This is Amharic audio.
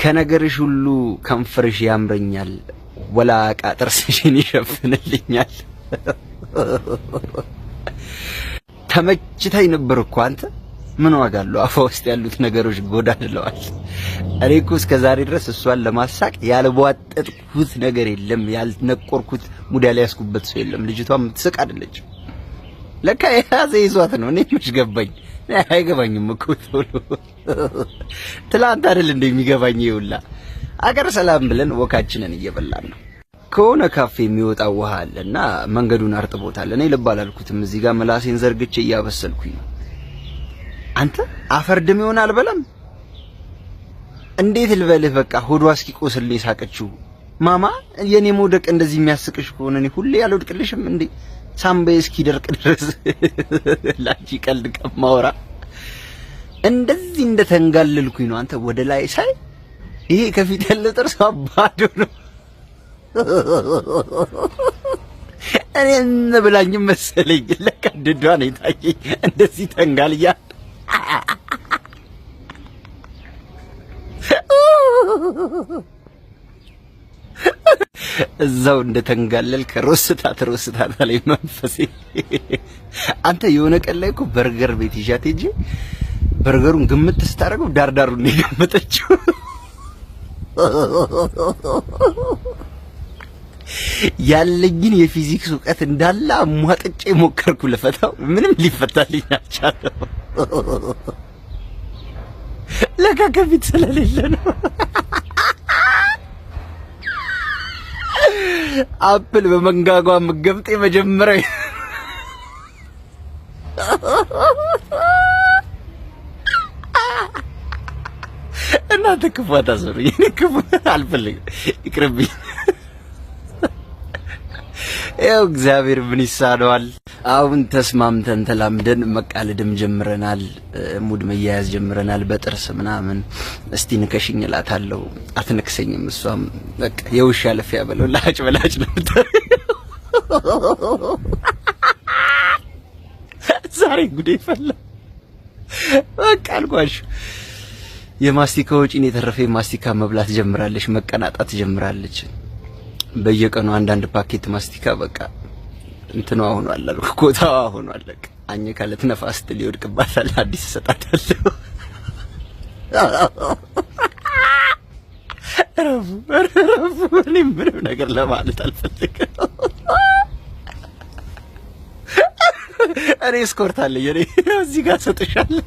ከነገርሽ ሁሉ ከንፈርሽ ያምረኛል፣ ወላቃ ጥርስሽን ይሸፍንልኛል። ተመችታኝ ነበር እኮ አንተ። ምን ዋጋ አለው? አፏ ውስጥ ያሉት ነገሮች ጎዳድለዋል። እኔ እኮ እስከ ዛሬ ድረስ እሷን ለማሳቅ ያልቧጠጥኩት ነገር የለም፣ ያልነቆርኩት ሙድ ያልያዝኩበት ሰው የለም። ልጅቷ የምትስቅ አይደለችም። ለካ የያዘ ይዟት ነው። እኔ መች ገባኝ? አይገባኝም እኮ ቶሎ። ትላንት አይደል እንደሚገባኝ ይውላ አገር ሰላም ብለን ወካችንን እየበላን ነው። ከሆነ ካፌ የሚወጣው ውሃ አለና መንገዱን አርጥቦታል። እኔ ልብ አላልኩትም። እዚህ ጋር ምላሴን ዘርግቼ እያበሰልኩኝ ነው። አንተ አፈር ድሜ ይሆን አልበላም። እንዴት ልበልህ? በቃ ሆዷ እስኪቆስል ሳቀችው። ማማ የኔ መውደቅ እንደዚህ የሚያስቅሽ ከሆነ እኔ ሁሌ አልወድቅልሽም እንዴ? ሳምባዬ እስኪደርቅ ድረስ ላንቺ ቀልድ ከማወራ እንደዚህ እንደተንጋለልኩኝ ነው። አንተ ወደ ላይ ሳይ ይሄ ከፊት ያለው ጥርሷ ባዶ ነው። እኔ ብላኝ መሰለኝ ለካ ድዷ ነው የታየኝ። እንደዚህ ተንጋልያ እዛው እንደተንጋለልክ ሮስታት ሮስታት አለኝ መንፈሴ። አንተ የሆነ ቀን ላይ እኮ በርገር ቤት ይዣት ሄጄ በርገሩን ግምት ስታደርገው ዳርዳሩን ነው የገመጠችው። ያለኝን የፊዚክስ እውቀት እንዳለ አሟጥጬ ሞከርኩ ልፈታው፣ ምንም ሊፈታልኝ አልቻለም። ለካ ከፊት ስለሌለ ነው። Apple በመንጋጓ ምገምጥ የመጀመሪያው። እናንተ ክፉ አታስብኝ። እኔ ክፉ አልፈልግም፣ ይቅርብኝ። ያው እግዚአብሔር ምን ይሳነዋል። አሁን ተስማምተን ተላምደን መቃለድም ጀምረናል። ሙድ መያያዝ ጀምረናል። በጥርስ ምናምን እስቲ ንከሽኝ እላታለሁ። አትነክሰኝም። እሷም በቃ የውሻ ልፊያ በለው ላጭ በላጭ ነው። ዛሬ ጉዴ ፈላ። በቃ አልኳሽ። የማስቲካ ወጪን የተረፈ የማስቲካ መብላት ጀምራለች፣ መቀናጣት ጀምራለች። በየቀኑ አንዳንድ ፓኬት ማስቲካ በቃ እንትኗ ሆኗል አልኩ፣ ኮታዋ ሆኗል። በቃ አኝካ ልትነፋ ስትል ይወድቅባታል። አዲስ እሰጣታለሁ። እረፉ እረፉ። እኔ ምንም ነገር ለማለት አልፈልግም። እኔ escort አለኝ። እኔ እዚህ ጋር እሰጥሻለሁ።